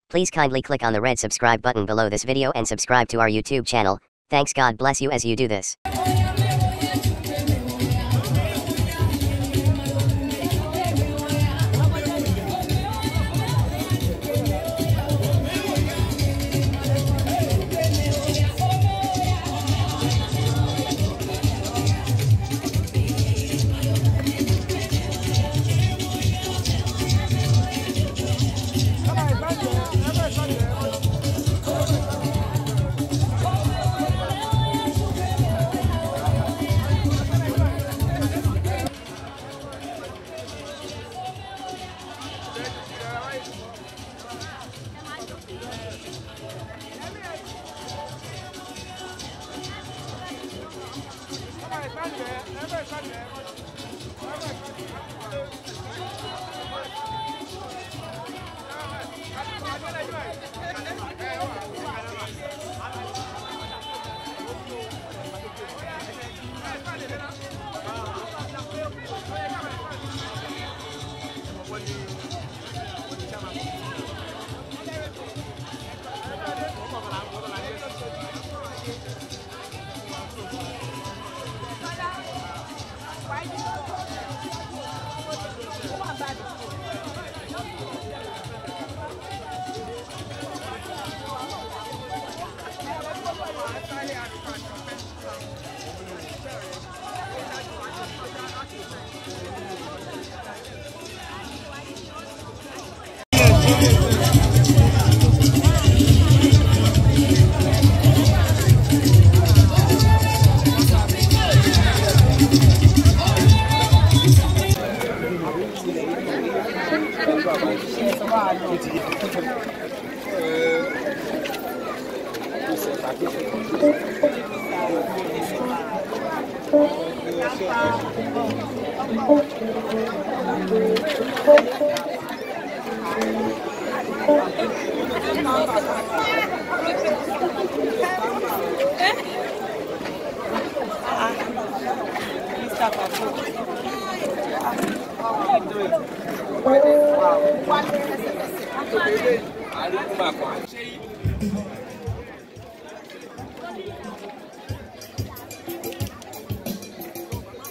Please kindly click on the red subscribe button below this video and subscribe to our YouTube channel. Thanks, God bless you as you do this.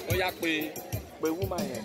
Ó yá pé woman yẹn.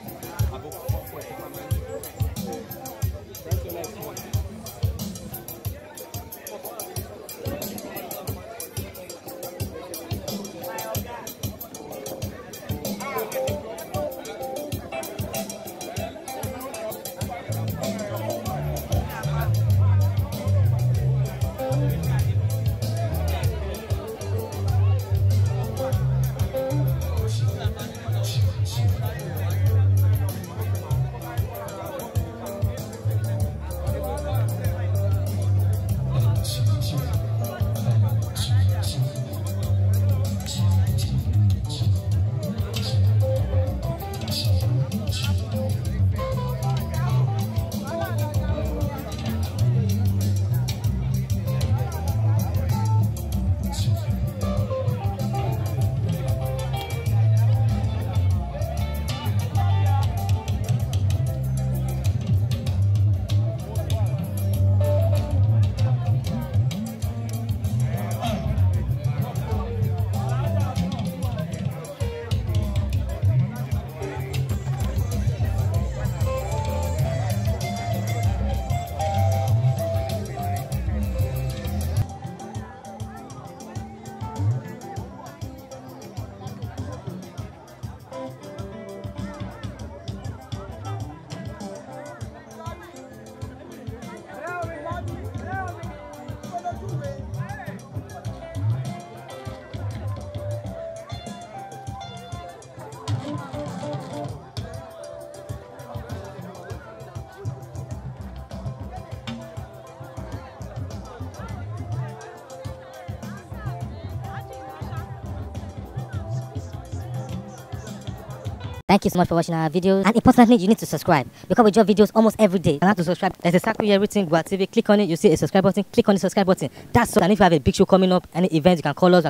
Thank you so much for watching our videos. And importantly, you need to subscribe because we drop videos almost every day. And how to subscribe? There's a circle here written Gua TV. Click on it. You see a subscribe button. Click on the subscribe button. That's all. And if you have a big show coming up, any event, you can call us.